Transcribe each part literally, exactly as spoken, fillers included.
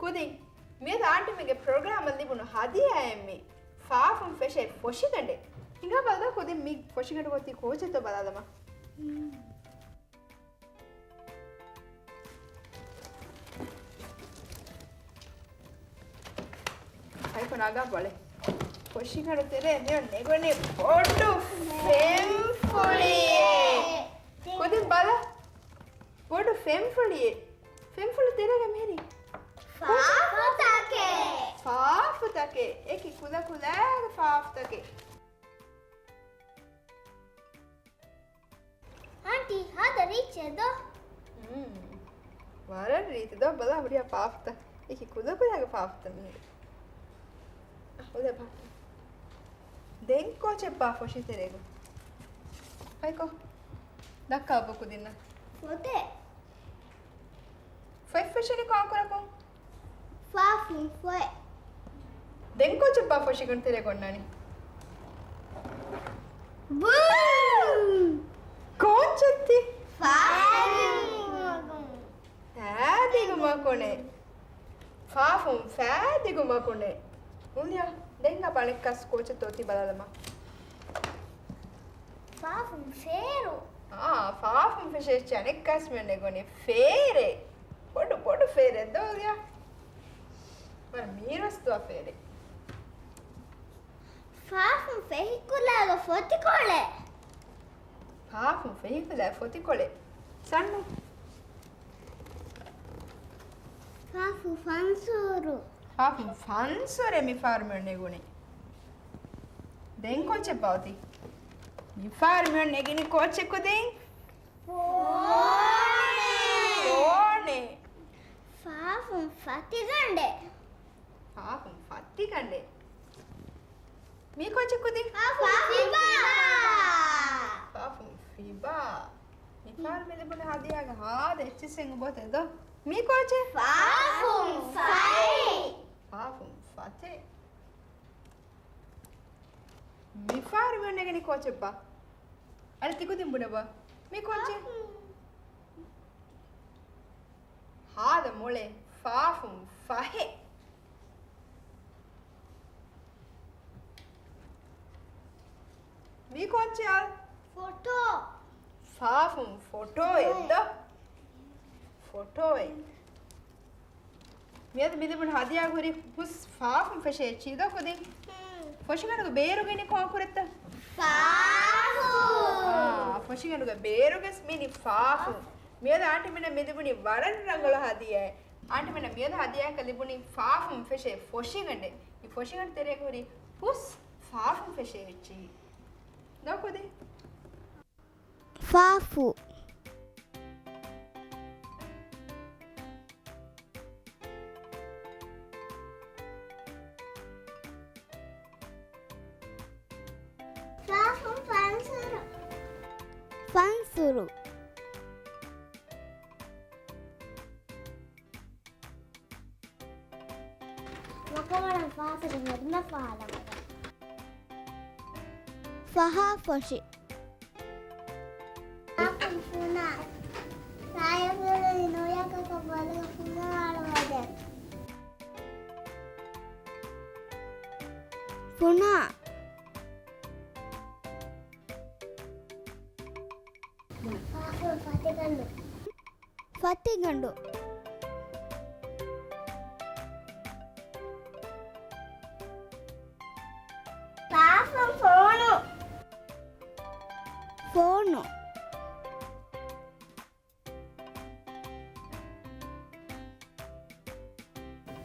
ކުދިން، މިއަދު އާންޓީމެންގެ ޕްރޮގްރާމަށް ލިބުނު ހަދިޔާއެއް މީ. ފާފުން ފެށޭ ފޮށިގަނޑެއް. ހިނގާ ބަލަ ކުދިން މި ފޮށިގަނޑު ގޮތީ ކޯޗެއްތޯ ބަލާލަމާ. ހައިކޮ ނަގާ ބަލަ. ފޮށިގަނޑު ތެރޭ މިއޮން ނެގުނީ ބޮޑު ފެންފުޅިއެއް. ކުދިން ބަލަ. ބޮޑު ފެންފުޅިއެއް. ފެންފުޅު ތެރޭގަ މިހިރީ ފާފުތަކެއް. ފާފުތަކެއް. އެކި ކުލަ ކުލައިގެ ފާފުތަކެއް. އާންޓީ، ހާދަ ރީތިއެއް ދޯ؟ ހުން. ވަރަށް ރީތި ދޯ. ބަލާ ހުރިހާ ފާފުތައް. އެކި ކުލަ ކުލައިގެ ފާފުތައް މިހިރީ. އުލެ ބަ. ދެން ކޯޗެއްބާ ފޮށި ތެރޭގަ؟ ހައިކޮ. ދައްކާ ބަ ކުދިންނަށް. ފޮތެއް. ފޮތް ފެށެނީ ކާކުރަކުން؟ ފާފުން ފޮތް. ދެން ކޯޗެއްބާ ފޮށިގަނޑު ތެރޭގަ އޮންނާނީ؟ ބޫ! ކޯޗެއްތި؟ ފާފުން. ފާދިގު މަކުނެއް. ފާފުން ފާދިގު މަކުނެއް. އުލިޔާ، ދެން އަބަ އަނެއްކާސް ކޯޗެއްތޯ ތި ބަލާލަމާ. ފާފުން ފޭރު. އާ، ފާފުން ފެށޭ އެއްޗެއް އަނެއްކާސް މިއޮން ނެގުނީ ފޭރެއް. ބޮޑު، ބޮޑު ފޭރެއް ދޯ އުލިޔާ. ވަރަށް މީރުވެސް ދުވާ ފޭރެއް. ފާފުން ފެހިކުލައިގަ ފޮތިކޮޅެއް. ފާފުން ފެހިކުލައި ފޮތިކޮޅެއް. ސަންނު. ފާފު ފަންސުރު. ފާފުން ފަންސުރެއް މިފާރު މިއޮން ނެގުނީ. ދެން ކޯޗެއްބާ އޮތީ؟ މިފާރު މިއޮން ނެގިނީ ކޯޗެއް ކުދިން؟ ފޯނެއް. ފޯނެއް. ފާފުން ފަތިގަނޑެއް. ފާފުން ފަތިގަނޑެއް. މީ ކޯޗެއް ކުދިން؟ ފާފުން ފިބާ. ފާފުން ފިބާ. މިފާރު މި ލިބުނު ހަދިޔާގެ ހާދަ އެއްޗިސް އެނގު ބޯތެ ދޯ. މީ ކޯޗެއް؟ ފާފުން ފަތެއް. ފާފުން ފަތެއް. މިފާރު މިއޮން ނެގެނީ ކޯޗެއްބާ؟ އަދި ތި ކުދިން ބުނެބަ. މީ ކޯޗެއް؟ ހާދަ މޮޅެއް. ފާފުން ފަހެއް. މީ ކޯޗެއް؟ ފޮޓޯ. ފާފުން ފޮޓޯއެއް ދޯ؟ ފޮޓޯއެއް. މިއަދު މި ލިބުނު ހަދިޔާ ހުރި ހުސް ފާފުން ފެށޭ އެއްޗިހި ދޯ ކުދިން؟ ހުން. ފޮށިގަނޑުގެ ބޭރުގަ އިނީ ކޮން ކުރެއްތަ؟ ފާފު. އާ، ފޮށިގަނޑުގެ ބޭރުގަސް މި އިނީ ފާފު. ފާފު. މިއަދު އާންޓީމެންނަށް މި ލިބުނީ ވަރަށް ރަނގަޅު ހަދިޔާއެއް. އާންޓީމެންނަށް މިއަދު ހަދިޔާއަކަށް ލިބުނީ ފާފުން ފެށޭ ފޮށިގަނޑެއް. މި ފޮށިގަނޑު ތެރޭގަ ހުރި ހުސް ފާފުން ފެށޭ އެއްޗިހި. ދޯ ކުދިން؟ ފާފު. ފާފުން ފަންސުރު. ފަންސުރު. މަކަމަނަށް ފާފުގެ މެދުމަ ފަހާލަމުގަ. ފަހާ ފޮށި. ފާފުން ފުނާ. ސާޔަފުޅު ނުޔަކަކަށް ބޮލުގަ ފުނާ އަޅުވަދެ. ފުނާ. ފާފުން ފަތިގަނޑު. ފަތިގަނޑު. ފާފުން ފޯނު. ފޯނު.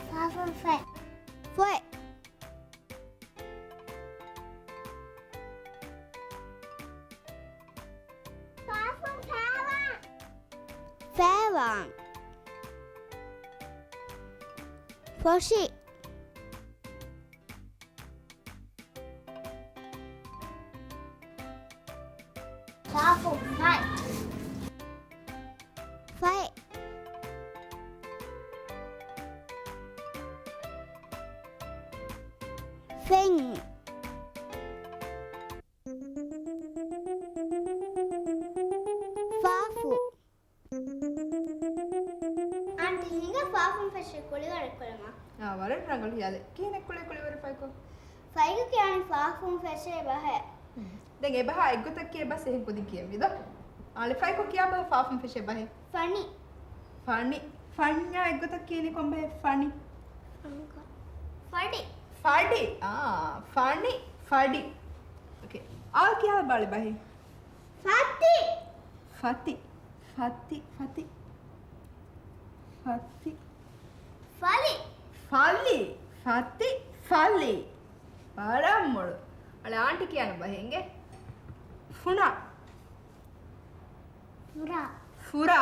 ފާފުން ފޮތް. ފޮތް. ފާފުން ފައިވާން. ފައިވާން. ފޮށި. ފާފުން ފަތް. ފަތް. ފެން. ފާފު. އާންޓީ ހިނގާ ފާފުން ފެށޭ ކުޅިވަރު އެއްކޮޅަމާ. އާ، ވަރަށް ރަނގަޅު ހިޔާލެއް. ކިހިނެއް ކުޅޭ ކުޅިވަރު ފައިކޮށް؟ ފައިގަ ކިޔާނީ ފާފުން ފެށޭ ބަހެއް. ދެން އެ ބަހާ އެއްގޮތަށް ކިޔޭ ބަސް އެހެން ކުދިން ކިޔެވިދޯ. އާން ފައިކޮށް ކިޔާ ބަހަށް ފާފުން ފެށޭ ބަހެއް. ފަނި. ފަނި. ފަންޏާ އެއްގޮތަށް ކިޔަނީ ކޮން ބަހެއް؟ ފަނި. ފަޑި. ފަޑި. އާ، ފަނި. ފަޑި. އޯކޭ. އާ ކިޔާ ބަލަ ބަހެއް. ފަތި. ފަތި. ފަތި. ފަތި. ފަތި. ފަލި. ފަލި. ފަތި. ފަލި. ވަރަށް މޮޅު. އަޅެ އާންޓި ކިޔާނަ ބަހެއް އިނގޭ. ފުނާ. ފުރާ. ފުރާ.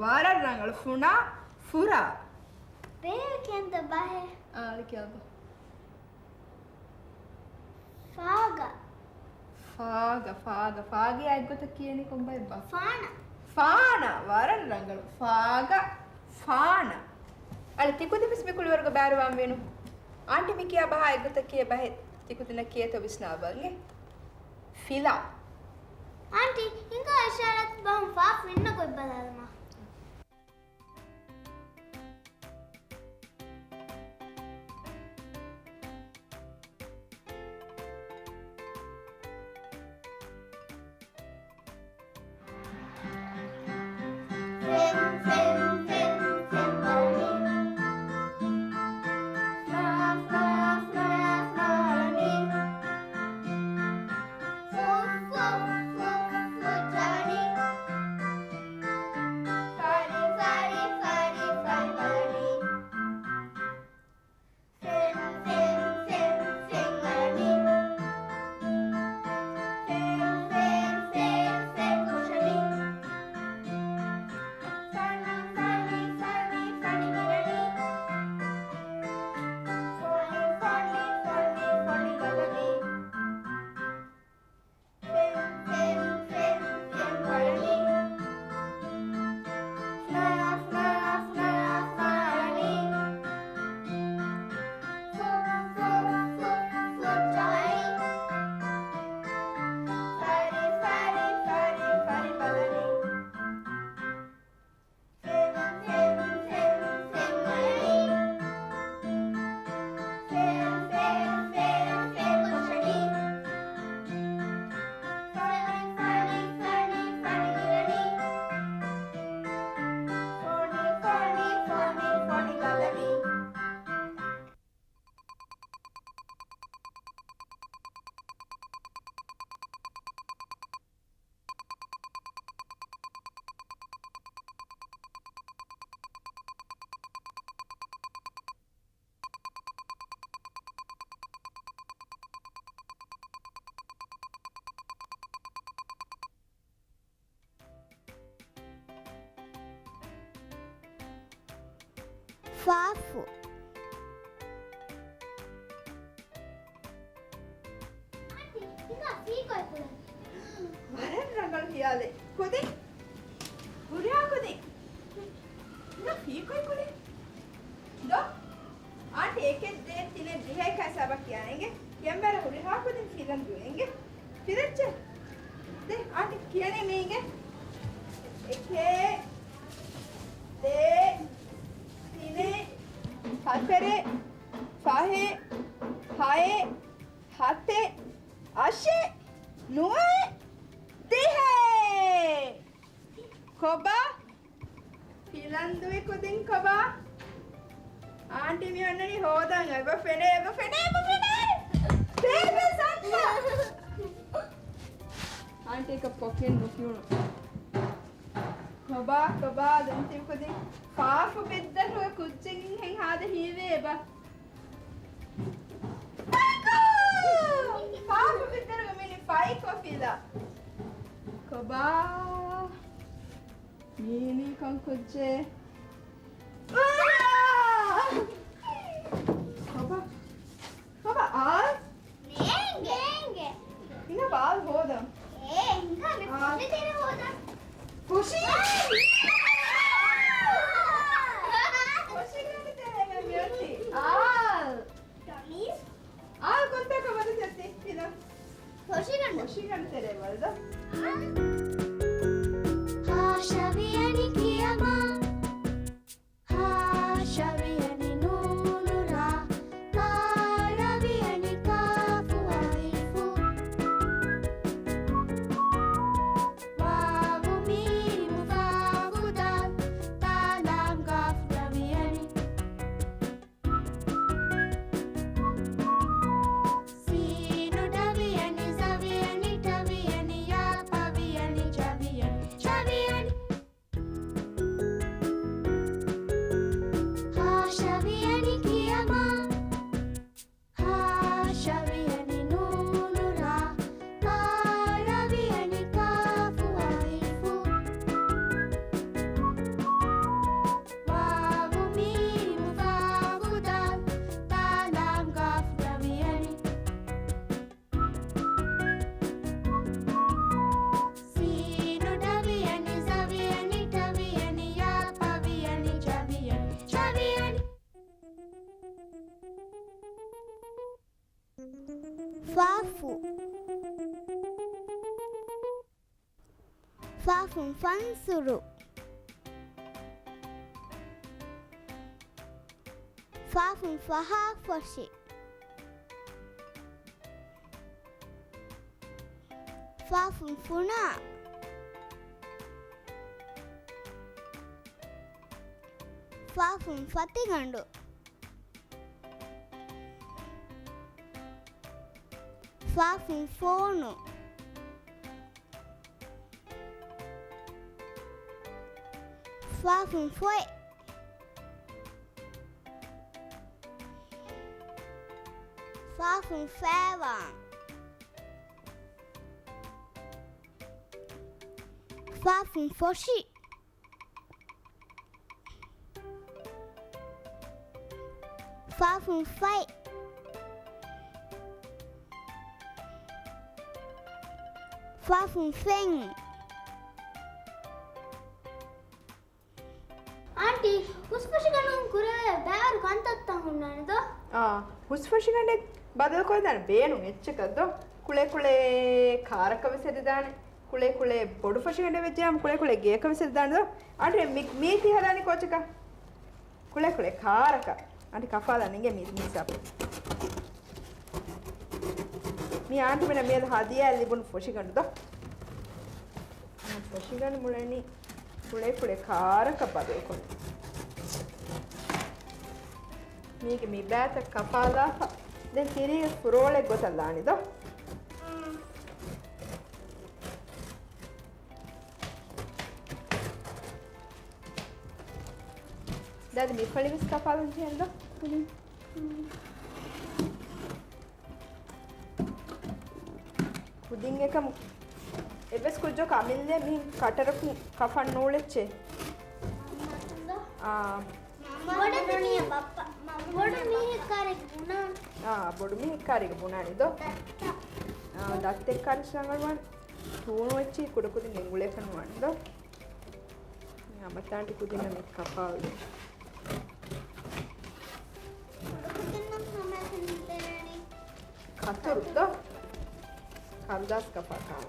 ވަރަށް ރަނގަޅު. ފުނާ. ފުރާ. ބޭރަށް ކިޔަންތަ ބަހެއް؟ އާ، އަޅެ ކިޔާބަ. ފާގަ. ފާގަ، ފާގަ، ފާގަޔާ އެއްގޮތަށް ކިޔަނީ ކޮންބައެއްބާ؟ ފާނަ. ފާނަ، ވަރަށް ރަނގަޅު. ފާގަ، ފާނަ. އަޅެ ތިކުދިންވެސް މި ކުޅިވަރުގަ ބައިވެރިވާން ވީނު. އާންޓީ މި ކިޔާ ބަހާ އެއްގޮތަށް ކިޔޭ ބަހެއް ތިކުދިންނަށް ކިޔޭތޯ ވިސްނާބަލަން. ފިލާ. އާންޓީ، ހިނގާ އިޝާރާތް ބަހުން ފާފު އިންނަ ގޮތް ބަލާލަމާ. ފެން، ފެން، ފެން، ފެން އަޅަނީ. ފެން، ފެން، ފެން، ފެން ކޮށަނީ. ފަނި، ފަނި، ފަނި، ފަނި އަޅަނީ. ފޮނި، ފޮނި، ފޮނި، ފޮނި އަޅަނީ. ފެން، ފެން، ފެން، ފެން އަޅަނީ. ފްނާ، ފްނާ، ފްނާ، ފްނާ އަޅަނީ. ފު، ފު، ފު، ފު އަޅަނީ. ފަރި، ފަރި، ފަރި، ފަރި ބަލަނީ. ފެން، ފެން، ފެން، ފެން އަޅަނީ. ފެން، ފެން، ފެން، ފެން ކޮށަނީ. ފަނި، ފަނި، ފަނި، ފަނި އަޅަނީ. ފޮނި، ފޮނި، ފޮނި، ފޮނި ބަލަނީ. ފާފު. އާންޓީ، ހިނގާ ފީކޮއެއް ކުޅެން. ވަރަށް ރަނގަޅު ހިޔާލެއް. ކުދިން. ހުރިހާ ކުދިން. ހިނގާ ފީކޮއެއް ކުޅެން. ދޯ. އާންޓީ އެކެއް ދޭއް ތިނެއް ދިހައެއް ހިސާބަށް ކިޔާނެ އިނގޭ. ކިޔަން ބާރަށް ހުރިހާ ކުދިން ފިލަން ދުވެ އިނގޭ. ފިލައްޗޭ. ދޭ، އާންޓީ ކިޔަނީ މީ އިނގޭ. އެކެއް، ދޭއް، ތިނެއް، ހަތަރެއް، ފަހެއް، ހައެއް، ހަތެއް، އަށެއް، ނުވައެއް، ދިހައެއް. ކޮބާ؟ ފިލަން ދުވި ކުދިން ކޮބާ؟ އާންޓީ މި އޮންނަނީ ހޯދަން. އެބަ ފެނޭ، އެބަ ފެނޭ، އެބަ ފެނޭ. ދޭ، ދޭ، ސައްތަ. އާންޓީ އެކަ ޕޮކެޓް ނުކިޔުނު. ކޮބާ، ކޮބާ، ދެން ތި ކުދިން ފާފު ބިއްދަރުގެ ކުއްޖެއް ހެން ހާދަ ހީވޭ އެބަ. ފައިކޯ! ފާފު ބިއްދަރުގެ މީނީ ފައިކޯ ފިލާ. ކޮބާ؟ މީނީ ކޮން ކުއްޖެއް؟ ވާ! ކޮބާ؟ ކޮބާ އާ؟ ނޭނގެ. ނޭނގެ. ހިނގާ ބާލް ހޯދަން. އޭ، ހިނގާ މި އާ. ފޮށި ތެރެ ހޯދަން. ފޮށި؟ ފޮށިގަނޑު ތެރޭގަ މިއޮތީ. އާ. ގަމީސް. އާ، ކޮންތާކަށް މަދު ތެއްތި ފިލަން. ފޮށިގަނޑު. ފޮށިގަނޑު ތެރޭ ބަލަ. ހާޝަ ވިޔަނި ކިޔަމާ. ފާފު. ފާފުން ފަންސުރު. ފާފުން ފަހާފޮށި. ފާފުން ފުނާ. ފާފުން ފަތިގަނޑު. ފާފުން ފޯނު. ފާފުން ފޮތް. ފާފުން ފައިވާން. ފާފުން ފޮށި. ފާފުން ފަތް. ފާފުން ފެން. އާންޓީ، ހުސްފަށިގަނޑުން ކުރެވޭ ބައިވަރު ކަންތައްތައް ހުންނާނެ ދޯ؟ އާ، ހުސްފަށިގަނޑެއް ބަދަލުކޮށްދާނެ ބޭނުން އެއްޗަކަށް ދޯ؟ ކުޅޭ ކުޅޭ ކާރަކަށް ވެސް ހެދިދާނެ. ކުޅޭ ކުޅޭ ބޮޑު ފަށިގަނޑެއް ވެއްޖެ ހަމަ ކުޅޭ ކުޅޭ ގެޔަކަށް ވެސް ހެދިދާނެ ދޯ؟ އާންޓީ، މި، މީ ތި ހަދާނީ ކޯޗަކަށް؟ ކުޅޭ ކުޅޭ ކާރަކަށް. އަނޑި ކަފާލާ ނިނގޭ މި ހިސާބު. މި އާންޓީ މިނަ މިއަދު ހަދިޔާ ލިބުނު ފޮށިގަނޑު ދޯ. ފޮށިގަނޑު މުޅެނީ ކުޅޭ ކުޅޭ ކާރަކަށް ބަދަލުކޮށް. މީގެ މި ބައިތައް ކަފާލާފަ. ދެން ތިރީގެ ފުރޯޅެއް ގޮތަށް ލާނީ ދޯ. ދާދި މި ފަޅި ވެސް ކަފާލަން ޖެހޭން ދޯ. ކުދިން އެކަމު އެއްވެސް ކުއްޖަކު އަމިއްލަ މި ކަޓަރަކުން ކަފަން ނޫޅެއްޗޭ. އާ. ބޮޑު މީހެއް ކާރެއް ބުނާނެ. އާ، ބޮޑު މީހެއް ކާރެއް ބުނާނެ ދޯ. އާ، ދައްތެއް ކާރި ސަނގަޅުވާނެ. ތޫނު އެއްޗި ކުޑަކުދިން ގެންގުޅޭ ފެނުވާނެ ދޯ. މި ހަމަތާންޓި ކުދިންނަށް މި ކަފާލު. ކުދިންނަށް ހަމަ ކަން ދޭނީ. ކަތުރު ދޯ؟ ކަރުދާސް ކަފާ ކާރު.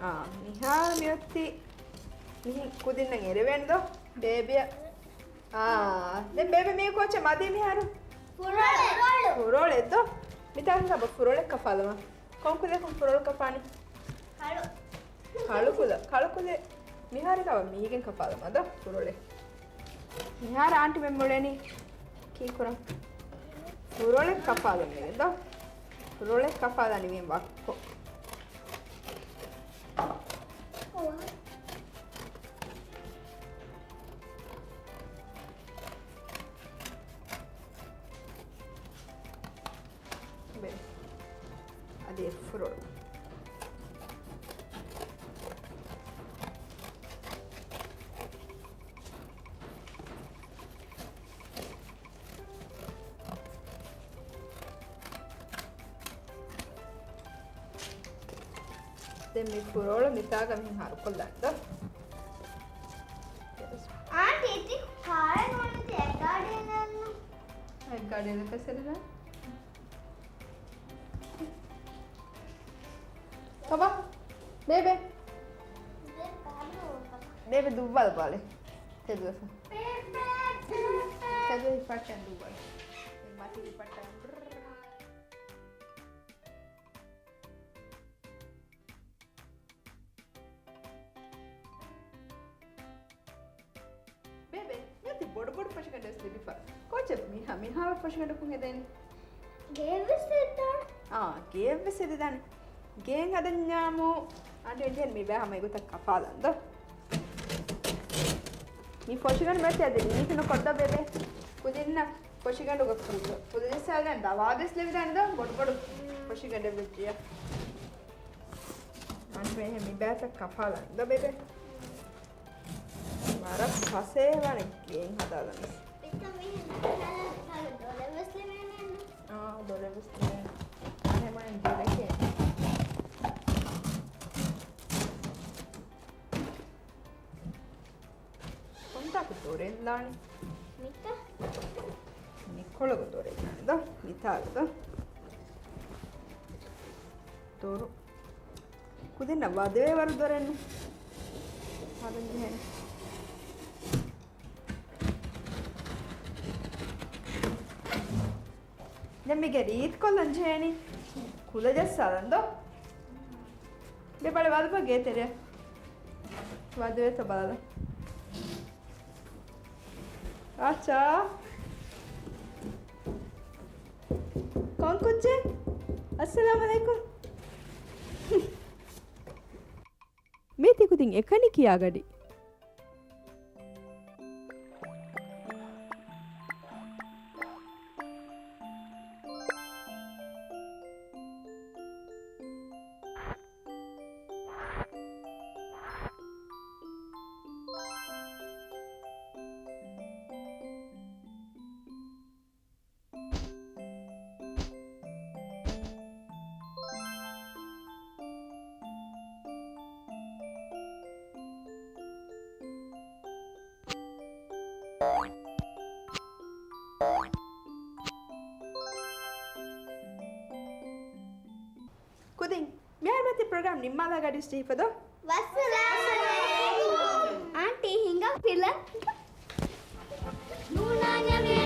އާ، މިހާރު މިއޮތީ މިހިން ކުދިންނަށް އެރެވޭނެ ދޯ؟ ބޭބެއަށް. އާ، ދެން ބޭބެ މީ ކޯޗެއް މަދީ މިހާރު؟ ފުރޮޅެއް. ފުރޮޅެއް ދޯ؟ މިތާ ހިސާބަށް ފުރޮޅެއް ކަފާލަމާ. ކޮން ކުލަކުން ފުރޮޅު ކަފާނީ؟ ކަޅު. ކަޅު ކުލަ، ކަޅު ކުލެއް. މިހާރު ކަވަ މީގެން ކަފާލަމާ ދޯ ފުރޮޅެއް. މިހާރު އާންޓި މެން މުޅެނީ ކީކުރަން؟ ފުރޮޅެއް ކަފާލަން މީގެން ދޯ. ފުރޮޅެއް ކަފާލަން މީގެން ވައްކޮ. ބޭ. އަދި އެއްފުރޮޅު. ދެން މި ފުރޮޅު މިތާގަ މިހެން ހަރުކޮށްލަން ދޯ. އާންޓީ ތި ކާރެއް ނޫނީ ތި އެއްގާޑިއަށް އަންނަ. އެއްގާޑިއަށް ފެސެލިދާ. ކަބާ؟ ބޭބެ. ބޭބެ ދުއްވާލަ ބާލެ. ތެދުވެފަ. ތެދުވެ ހިފައްޓަން ދުއްވާލެ. މަތި ހިފައްޓަން. ބޭބެ، މިއޮތީ ބޮޑު ބޮޑު ފޮށިގަނޑެއް ވެސް ލިބިފަ. ކޯޗެއް މިހާ، މިހާވަރު ފޮށިގަނޑަކުން ހެދޭނީ؟ ގެއެއްވެސް ހެދާނެ. އާ، ގެއެއްވެސް ހެދިދާނެ. ގެއެއް ހަދަންޏާމު، އާންޓީ އެންޓިއަން މި ބައި ހަމަ އެގޮތަށް ކަފާލަން ދޯ. މި ފޮށިގަނޑު މެތި އަދި ރީތި ނުކޮށްދޯ ބޭބެ. ކުދިންނަށް ފޮށިގަނޑުގަ ކުދި ޖައްސާލަން ދަވާދެސް ލެވިދާނެ ދޯ، ބޮޑު ބޮޑު ފޮށިގަނޑެއް ވެއްޖިއްޔާ. އާންޓީ މި ބައިތައް ކަފާލަން ދޯ ބޭބެ. ވަރަށް ފަސޭހަވާނެ ގެއެއް ހަދާލަން. އާ، ދޮރެއް ވެސް ލެވޭނެ. އާ، ދޮރެއް ވެސް ލެވޭނެ. އާން ހަމައިން ދޮރެކޭ. ކޮންތާކު ދޮރެއް ލާނީ؟ މިތާ. ކޮޅަކު ދޮރެއް ދޯ. މިތާގަ ދޯ. ދޮރު. ކުދިންނަށް ވަދެވޭ ވަރު ދޮރެއްނު. ހަދަން ޖެހޭނެ. ދެން މީގެ ރީތި ކޮށްލަން ޖެހޭނީ. ކުލަ ޖައްސާލަން ދޯ. ދެ ބަލަ ވަދެބަ ގޭ ތެރެއަށް. ވަދެވޭތޯ ބަލަ. އާޗާ. ކޮން ކުއްޖެއް؟ އައްސަލާމް އަލައިކުމް. މީތި ކުދިން އެކަނި ކިޔާގަޑި. ކުދިން، މިހާރު މަތި ޕްރޮގްރާމް ނިންމާލާ ގަޑި ސްޓީފަދޯ. ވައްސަލާމް އަލައިކުމް. އާންޓީ ހިނގާ ފިލަން. ނޫނާ ނަމެ